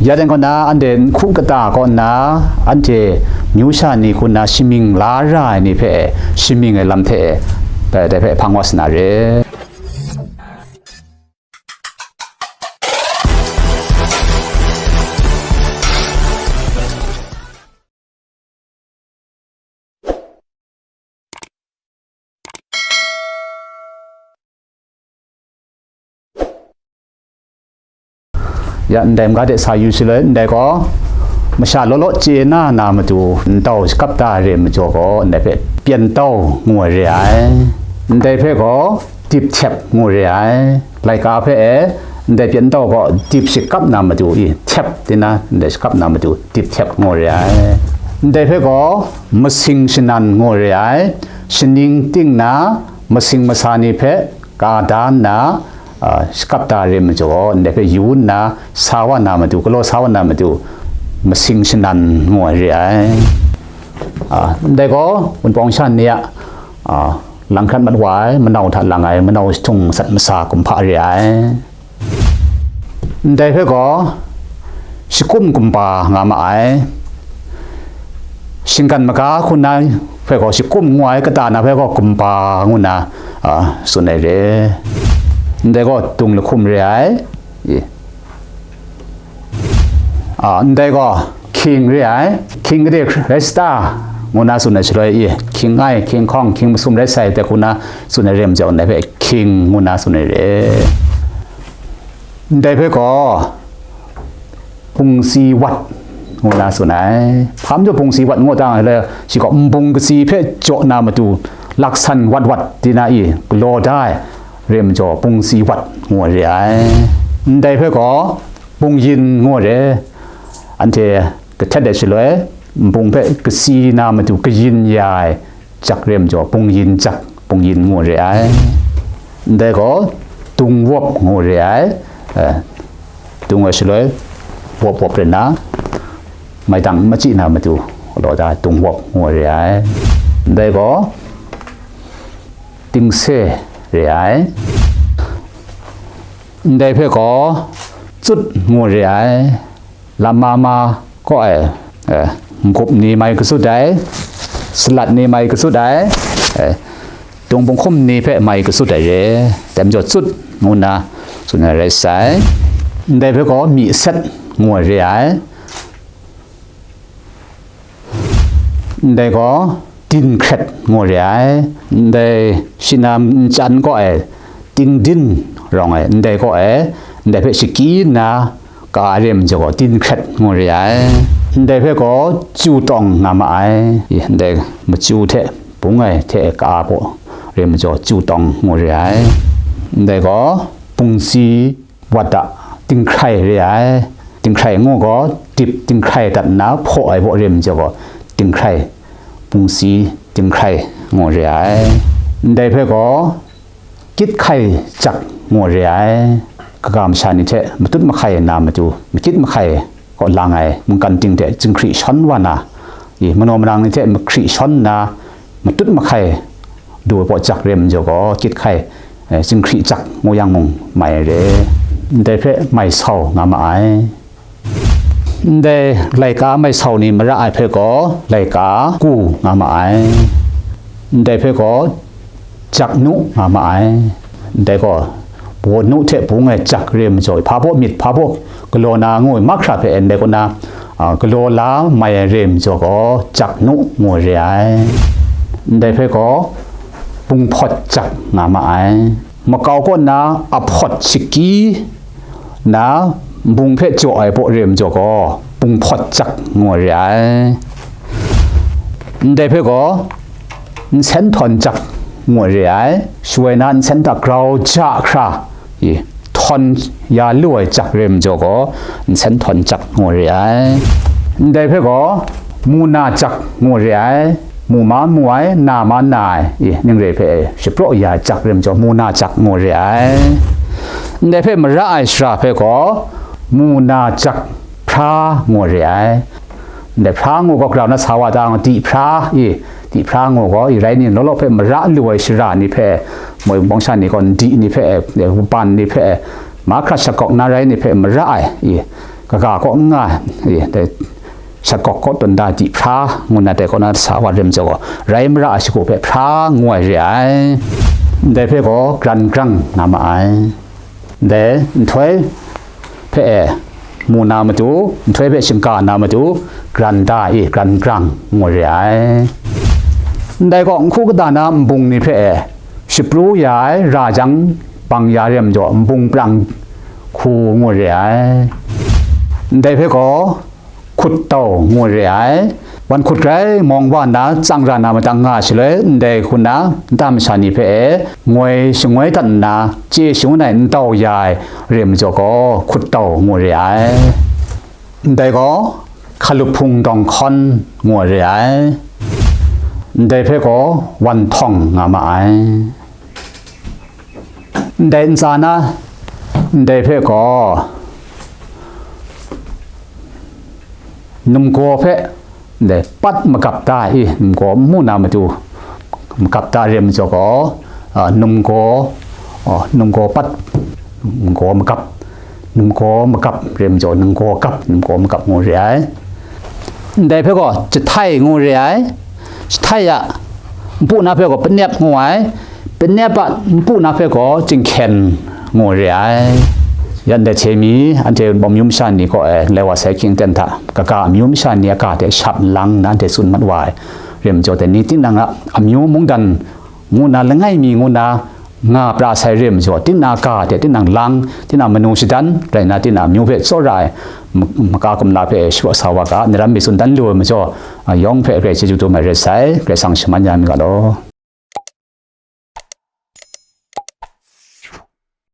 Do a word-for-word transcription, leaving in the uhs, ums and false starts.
Ya dai kaw na, anhte nhku kata kaw na, anhte myu sha ni hku na shamying la ra ai ni hpe, shamying ai lam hte, dai, dai hpe hpang wa sa na re. Ya, ndai maga de sa yu shaloi, ndai gaw, masha law law chye na na matu, ntau shakap da re majaw gaw, ndai hpe pyen tau ngu ai re ai. Ndai hpe gaw, dip htep ngu re ai. Laika hpe e, ndai pyen tau gaw, dip shakap na matu i, htep tina, ndai shakap na matu, dip htep ngu re ai. Ndai hpe gaw, masing shanan ngu re ai. Shaning ting na, masing masa ni hpe, ka da nna, a, shakap da re majaw, ndai hpe yu nna, sa wa na matu, galaw sa wa na matu, masing shanan ngu ai re ai. A, ndai gaw, Wunpawng sha ni a, a, lang hkrat mat wa ai, manau hta lang ai, manau jahtung masat masa kumhpa re ai. Ndai hpe gaw, shakum kumba nga ma ai. Shinggan maga hku na hpe gaw, shakum ngu ai, kata na hpe gaw, kumba ngu na, a, tsun ai re. Ndai gaw, dung lahkum re ai. I. A, ndai gaw, hkying re ai. Hkying gade rai sata, ngu na tsun ai shaloi i, hkying ai, hkying hkawng, hkying masum rai sai, dai hku na tsun ai re majaw, ndai hpe hkying ngu na tsun ai re. Ndai hpe gaw, pungsi wat ngu na tsun ai. Hpa majaw pungsi wat ngu ta nga le, shi gaw nbung kasi hpe jaw na matu, laksan wat wat di na i, galaw da ai, re majaw pungsi wat ngu ai re ai. Ndai hpe gaw, pungyin ngu ai re. Anhte kahtet ai shaloi, nbung hpe kasi na matu kayin ya ai, jak re majaw, pungyin jak, pungyin ngu re ai. Ndai gaw, dung wawp ngu re ai. Eh, dung ai shaloi, wawp wawp re na, maidang n machyi na matu, galaw da, dung wawp ngu re ai. Ndai gaw, tingse re ai. Ndai hpe gaw, tsut ngu re ai. Lam ma ma kaw ai, eh, n-gup ni mai katsut ai, salat ni mai katsut ai, eh, dung bunghkum ni hpe mai katsut ai re, dai majaw tsut ngu nna tsun ai rai sai. Ndai hpe gaw myi set ngu ai re ai. Ndai gaw, dinhkret ngu re ai. Ndai shi na nchyan kaw e, tingdin rawng ai, ndai kaw e, ndai hpe shakyi nna, ka ai re majaw gaw, dinhkret ngu re ai. Ndai hpe gaw, chyu tawng nga ma ai. I, ndai machyu hte bung ai hte ka ai baw re majaw, chyu tawng ngu re ai. Ndai gaw, pungsi, wat a, dinghkrai re ai. Dinghkrai ngu gaw, dip dinghkrai dat nna hpaw ai baw re majaw gaw, dinghkrai, pungsi dinghkrai ngu re ai. Ndai hpe gaw, kyit hkai jak ngu re ai. Kaga masha ni hte matut mahkai na matu, makyit mahkai kaw lang ai mungkan ting hte jinghkri shawn wa na, i, manaw marang ni hte mahkri shawn nna, matut mahkai du ai baw jak re majaw gaw, kyit hkai, eh, jinghkri jak ngu yang mung mai ai re. Ndai hpe mai sau nga ma ai. Ndai laika mai sau ni mara ai hpe gaw, laika ku nga ma ai. Ndai hpe gaw, jak nu nga ma ai. Ndai gaw, baw nu hte bung ai jak re majaw, hpa baw myit, hpa baw galaw na ngu ai mahkra hpe ndai kaw na, a, galaw la mai ai re majaw gaw, jak nu ngu re ai. Ndai hpe gaw, bunghpawt jak nga ma ai. Makau kaw na ahpawt shakyi na nbung hpe jaw ai baw re majaw gaw, bunghpawt jak ngu re ai. Ndai hpe gaw, nsen htawn jak ngu re ai, shaloi na nsen hta grau ja hkra, i, htawn ya lu ai jak re majaw gaw, nsen htawn jak ngu re ai. Ndai hpe gaw, mu na jak ngu re ai, mu ma mu ai, na ma na ai, i, ning re hpe shapraw ya ai jak re majaw, mu na jak ngu re ai. Ndai hpe mara ai shara hpe gaw, mu na jak hpra ngu re ai. Ndai hpra ngu gaw, grau na sa wa ta nga, di hpra, i, di hpra ngu gaw, i, rai ni, law law hpe mara lu ai shara ni hpe, moi bawng sha ni gaw, ndi ni hpe, e, wuban ni hpe, mahkra shakawk na rai ni hpe mara ai, i, kaga kaw n nga, e, dai, shat kawk kaw tawn da di hpra, ngu na dai kaw na sa wa rem jaw gaw, rai mara a shagu hpe hpra ngu ai re ai. Ndai hpe gaw, gran grang nga ma ai. Ndai nhtoi hpe e mu na matu, nhtoi hpe shingka na matu, gran da i, gran grang ngu re ai. Ndai gaw, nhku kata na nbung ni hpe e shapru ya ai, ra jang bang ya re majaw, nbung prang hku ngu re ai. Ndai hpe gaw, hkut tau ngu re ai. Wan hkut grai mawng wa nna, tsang ra na madang nga shaloi, ndai hku na nta masha ni hpe e ngoi shangoi dat nna, chye shangun ai ntau ya ai re majaw gaw, hkut tau ngu re ai. Ndai gaw, hkalup hpung dawng hkawn ngu re ai. Ndai hpe gaw, wan htawng nga ma ai. Ndai ntsa na, ndai hpe gaw, numgaw hpe, ndai pat magap da i, numgaw n mu na matu, magap da re majaw gaw, a, numgaw, a, numgaw pat, numgaw magap, numgaw magap re majaw, numgaw gap, numgaw magap ngu re ai. Ndai hpe gaw, jahtai ngu re ai. Jahtai a npu na hpe gaw, panep ngu ai. Panep a npu na hpe gaw, jinghkyen ngu re ai. Ya ndai hte mi, anhte amyu masha ni kaw e, lai wa sai hkying ten hta, kaga amyu masha ni a ga hte shap nlang nna anhte tsun mat wa ai. Re majaw, dai ni tinang a amyu mungdan ngu na, langai mi ngu na, nga pra sai re majaw, tinang a ga hte tinang lang, tinang manu shadan, rai nna tinang amyu hpe tsawra ai, ma-, maka kumla hpe shapraw sa wa ga, naram mi tsun dan lu ai majaw, a, yawng hpe grai chyeju dum ai rai sai, Karai Kasang shaman ya mi ga law.